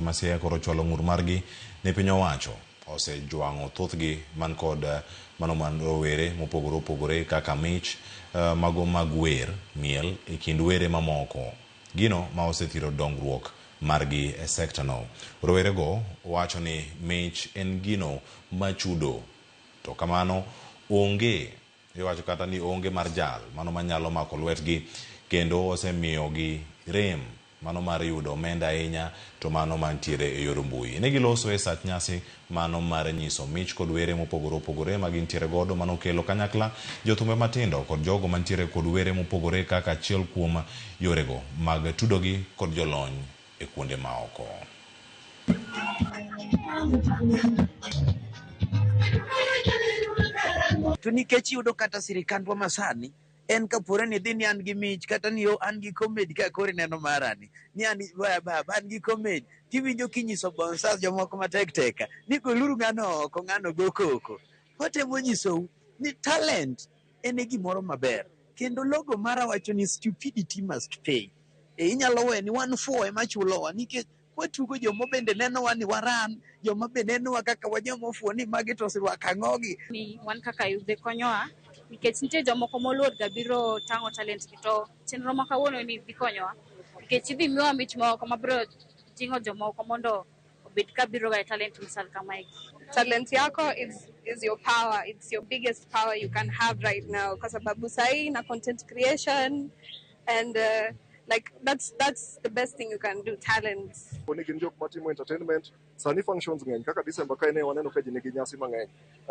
Ma Siaya koro ochwalo ng'ur margi ne piny owacho osejwang'o thothgi man kod mano man rowere mopogore opogore kaka mich mago mag wer, miel e kind were mamoko. Gino ma osethiro dongruok margi e sekta no. Rowere go wacho ni mich en gino machudo to kamano onge iwacho kata ni onge mar jal mano manyalo mako lwetgi kendo osemiyogi rem mano mar yudo omenda ahinya to mano mantiere e yor mbui. Ne giloso e sach nyasi mano mar nyiso mich kod were mopogore opogore ma gintiere godo mano kelo kanyakla jothumbe matindo kod jogo mantiere kod were mopogore kaka achiel kuom yorego mag tudogi kod jolony e kuonde maoko. To nikech iyudo kata sirikandwa masani en kapore ni idhi ni an gi mich kata ni an gi comedy ka koro ineno marani ni an baba an gi comedy tiwinjo kinyiso bonsas jomoko matek teka ni goluru ng'ano oko, ng'ano go koko. Watemo nyisou ni talent en e gimoro maber kendo logo mara wacho ni "Stupidity must pay." E inyalo we ni wan fuo ema chulowa nikech watugo joma bende nenowa ni waran joma be nenowa kaka wajoma ofuo ni magi to oserwako ang'ogi. Ni wan kaka yudhe konyowa nikech nitie jomoko moluor ga biro tang'o talent gi, to chenro ma kawuono ni dhi konyowa nikech idhi miwa mich moko mabiro ting'o jomoko mondo obed ka biro ga e talent machal kamae. Talent yako is your power. It's your biggest power you can have right now kwa sababu sahi na content creation and like that's the best thing you can do, talent. Ni gin jok matimo entertainment. Sani functions ng'eny kaka December kae ne waneno ka ji nigi nyasi mang'eny.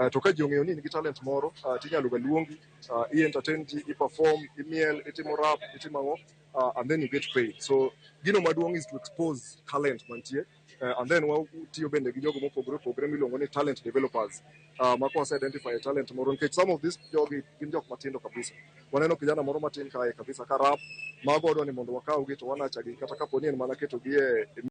To ka ji ong'eyo ni in gi talent moro, tinyalo ga luongi, i entertain ji, i perform, imiel, itimo rap, itimo ang'o, and then you get paid. So gino maduong' is to expose talent mantie, and then watiyo bende gi jogo mopogore opogore miluongo ni talent developers, ma ka wase identify talent moro, nikech some of these jogi gin jok matindo kabisa. Waneno kijana moro matin kae kabisa ka rap mago, wadwa ni mondo wakawgi to wanacha gi kata kapo ni en mana ketogi e